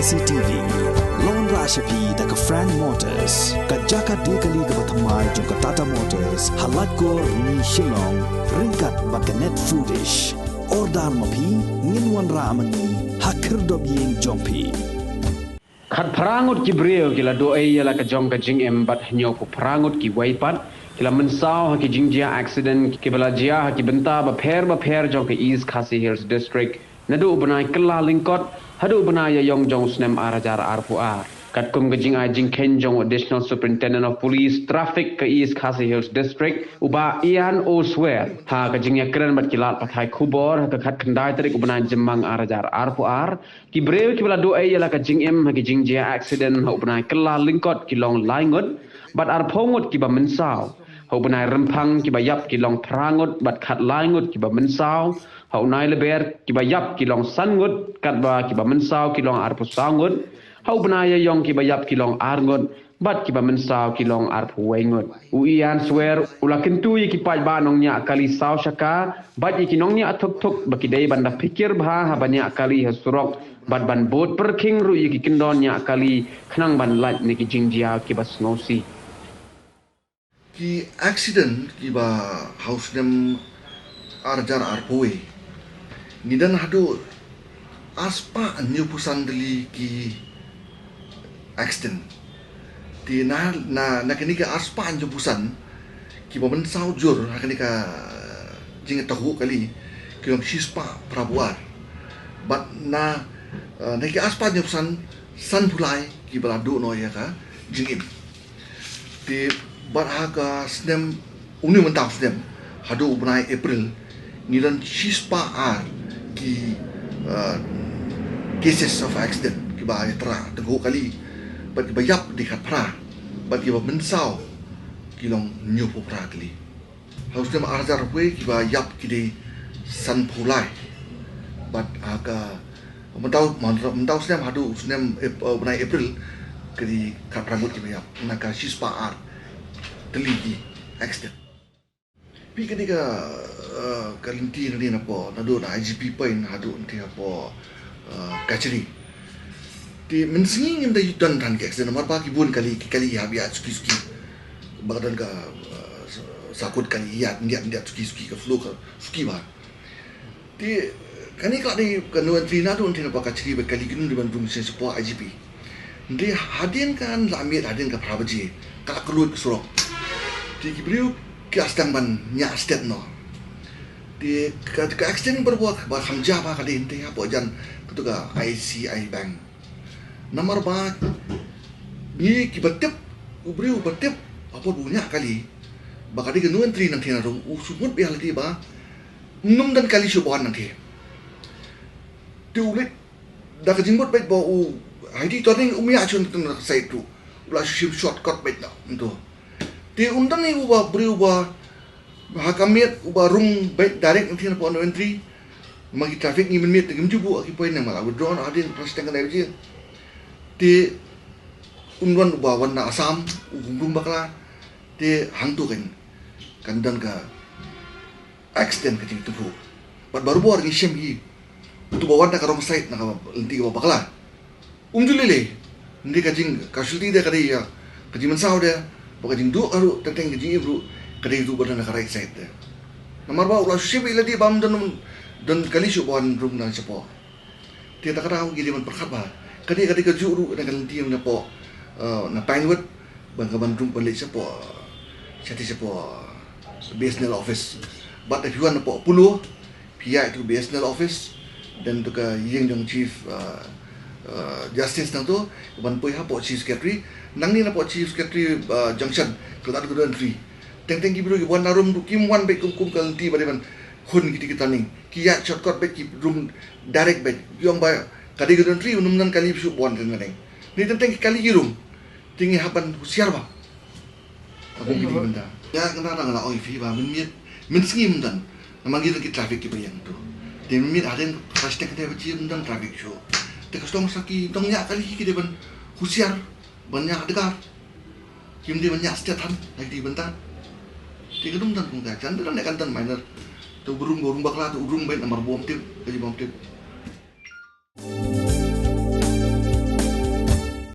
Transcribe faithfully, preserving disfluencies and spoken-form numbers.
C T V. Lon ra sha phi da ka Frank Motors, ka jaka de kali kaba thymmai jong ka Tata Motors, ha Laitkor, Rni, Shillong, ryngkat bad ka Net Foodish. Order ma phi, ngin wanrah ma ngi ha khyrdop ïing jong phi. Khatphra ngut ki briew ki la duh ei ïa la ka jong ka jingim bad hynñiewphew phra ngut kiwei pat ki la mynsaw ha ki jingjia accident kiba la jia ha ki bynta bapher bapher jong ka East Khasi Hills District, naduh u bnai Kyllalyngkot haduh u bnai Ïaïong jong u snem ar hajar arphew ar. Katkum ka jingai jingkheiñ jong u Additional Superintendent of Police Traffic ka East Khasi Hills District, u Bah Ian O Swer, ha ka jingïakren bad ki lad pathai khubor ha ka khatkhyndai tarik u bnai Jymmang ar hajar arphew ar, ki briew kiba la duh ei ïa la ka jingim ha ki jingjia accident ha u bnai Kyllalyngkot ki long lai ngut, bad arphew ngut kiba mynsaw. Ha u bnai Rymphang kiba ïap ki long phra ngut bad khatlai ngut kiba mynsaw. Ha u Nailber kiba ïap ki long san ngut, katba kiba mynsaw ki long arphew saw ngut. Ha u bnai Ïaïong kiba ïap ki long ar ngut, bad kiba mynsaw ki long arphew wei ngut. U Ian Swer u la kyntu ïa ki paidbah nongñiah kali saw shaka bad ïa ki nongñiah thuk thuk ba ki dei ban da phikir bha ha ban ñiah kali ha surok bad ban bud pyrkhing ruh ïa ki kyndon ñiah kali khnang ban lait na ki jingjia kiba sngewsih. Ki accident kiba ha u snem ar hajar arphew wei, ngi don haduh arspah hynñiewphew san tylli ki accident. Te na, na, na kine ki arspah hynñiewphew san kiba mynsaw jur ha kine ka jingïathuh kali ki long shispah phraphew ar. Bad na, eh, na ki arspah hynñiewphew san, sanphew lai kiba la duh noh ïa ka jingim. Te bad ha ka snem, une mynta u snem, haduh u bnai April, ngi don shispah ar ki, uh, cases of accident kiba ïatrah tyngkhuh kali, bad kiba ïap ki dei khatphra, bad kiba mynsaw ki long hynñiewphew phra tylli. Ha u snem ar hajar arphew wei kiba ïap ki dei sanphew lai. Bad ha ka mynta u, mynta u snem haduh u snem Ap-, uh, bnai April ki dei khatphra ngut kiba ïap na ka shispah ar tylli ki accident. Phi kane ka, uh, ka lynti nangne napoh, naduh na I G P point haduh nangne hapoh, uh, Kachari. Te mynsngi ngim da ïoh don than ki accident namar ba ki bun kali, ki kali ki hap ïaid suki suki. Ba ka don ka, uh, sa-, sakut kali ïaid, ïaid, ïaid suki suki, ka flow ka suki bha. Te kane ka la dei ka no entry naduh nangne napoh Kachari bad kali ki nym dei ban rung sha shapoh I G P. Te hadien ka la miet, hadien ka phra baje ka la kylluid ka surok. Te ki briew ki la sdang ban ñiah stet noh. Te ka, ka accident barabor ba kham jia bha ka dei hangtei hapoh jan kato ka I C I Bank. Namar ba ngi kiba tip, u briew uba tip hapoh u ñiah kali ba ka dei ka no entry nangne na rung, u shu mut beit ha lade ba ym don kali shuh ba wan nangne. Te u leit da ka jingmut beit ba u, ha i turning um ïaid shuh na ka side ruh, u la shu shim shortcut beit na kumto. Te un don uwei uba briew uba ha ka miet uba rung beit direct nangne napoh no entry. Ma ki traffic ngi mynmiet te kim ju buh ki point, nang ma la withdraw noh hadien ka phra shiteng khyndai baje. Te un wan uba wan na Assam, u kum rung bakla. Te hangto kan, kan don ka accident ka jingtyngkhuh. Bad barabor ngi shem hi, uto uba wan na ka wrong side, na ka lynti kaba bakla, um ju lei lei. Hynrei ka jing casualty de ka dei ïa ka jingmynsaw de, bad ka jingduh ka ruh, teng teng ka jingim ruh ka dei uto uba don na ka right side de. Namar ba u la shu shim ïa lade ba ym don, don kali shuh ba wan rung na shapoh. Te kata ka daw ngi dei ban pyrkhat bha. Ka dei, ka dei kajuh ruh na ka lynti napoh, eh, na Pinewood, ban ka ban rung ban leit shapoh, shatei shapoh, eh, B S N L office. Bad da phi wan napoh Apollo, phi ïaid to B S N L office, then to ka ïing jong Chief, eh, eh, Justice nangto, ban poi hapoh Chief Secretary. Nangne napoh Chief Secretary, eh, Junction ka la dei ka no entry. Teng teng ki briew kiba wan na rung ruh kim wan beit kum, kum ka lynti ba dei ban khun kiti ki turning. Ki ïaid shortcut beit, ki rung direct beit. Ki ong ba ka dei ka no entry, ym don kali shuh ba wan teng teng. Hynrei teng teng ki kali ki rung. Te ngi hap ban husiar bha. Ka kum kine ki bynta. Ïa kane nga la ong ïa phi ba mynmiet, mynsngi ym don. Namar ngi don ki traffic kiba ïeng to. Te mynmiet hadien ka phra shiteng khyndai baje ym don traffic shuh. Te ka sdang sa ki nongñiah kali ki dei ban husiar, ban ñiah dkhar. Kim dei ban ñiah stet than ha kine ki bynta. Te ka dum don kumta, jan don ne kan don minor. Te u ba rung, ba rung bakla, te u rung beit namar ba um tip, ka jingba um tip.